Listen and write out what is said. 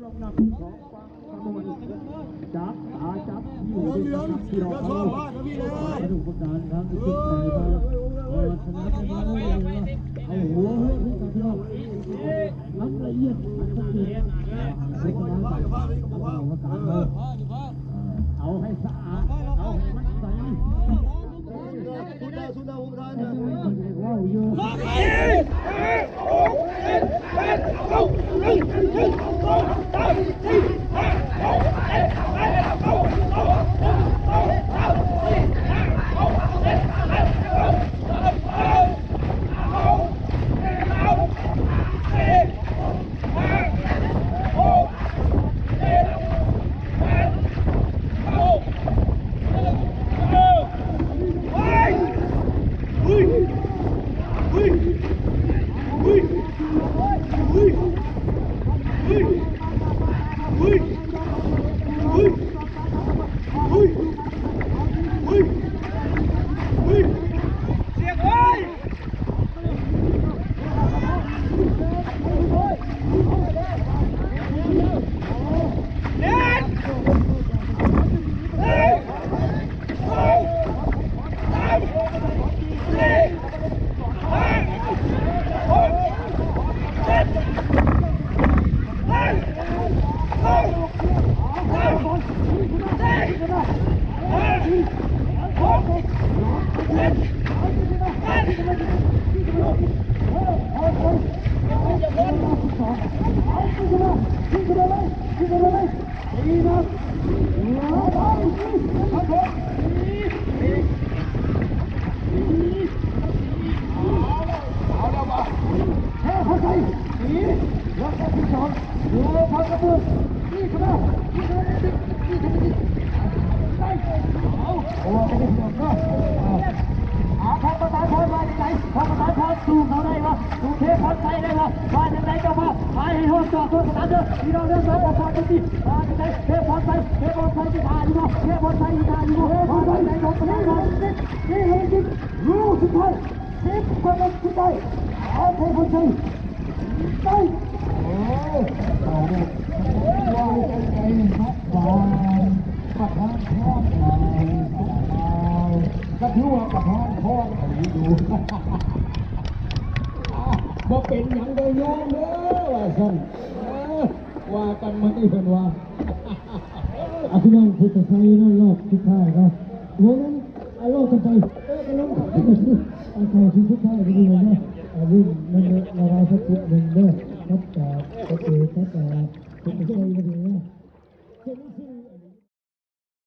ຈັບຕາຈັບ ຫົວເຫຼືອງ ຢ່າຊອກພາດນະພີ່ເດີ ມາດູປະການທາງທີ່ສຸດໄປມາ ເອີ ຊະນະໄປມາເລີຍ ເອົາຫົວເຮືອງຂຶ້ນໄປພີ່ນ້ອງ ມັນລະອຽດ ມັນສະເກດ ເອົາໃຫ້ສະອາດ ເອົາໃຫ້ມັນໃສ. Bo ເປັນຫຍັງເດີໂຍມເດີ ວ່າຊັ້ນ ເອີ ວ່າກັນມານີ້ເພິ່ນວ່າ ອາ ພີ່ນ້ອງ ພຸດທະໄຊເນາະ ຮອບສຸດທ້າຍເນາະ ໂມເມນ ອາ ລອງກັນໄປ ເອີ ກະລອງກັນໄປ ອາ ເຂົ້າສູ່ສຸດທ້າຍເນາະ ອາ ລຸ້ນນຳລາວາສັກຈຸດໜຶ່ງເດີ ກັບ ອາ ປະເທດ ກັບ ອາ ພຸດທະໄຊເນາະ.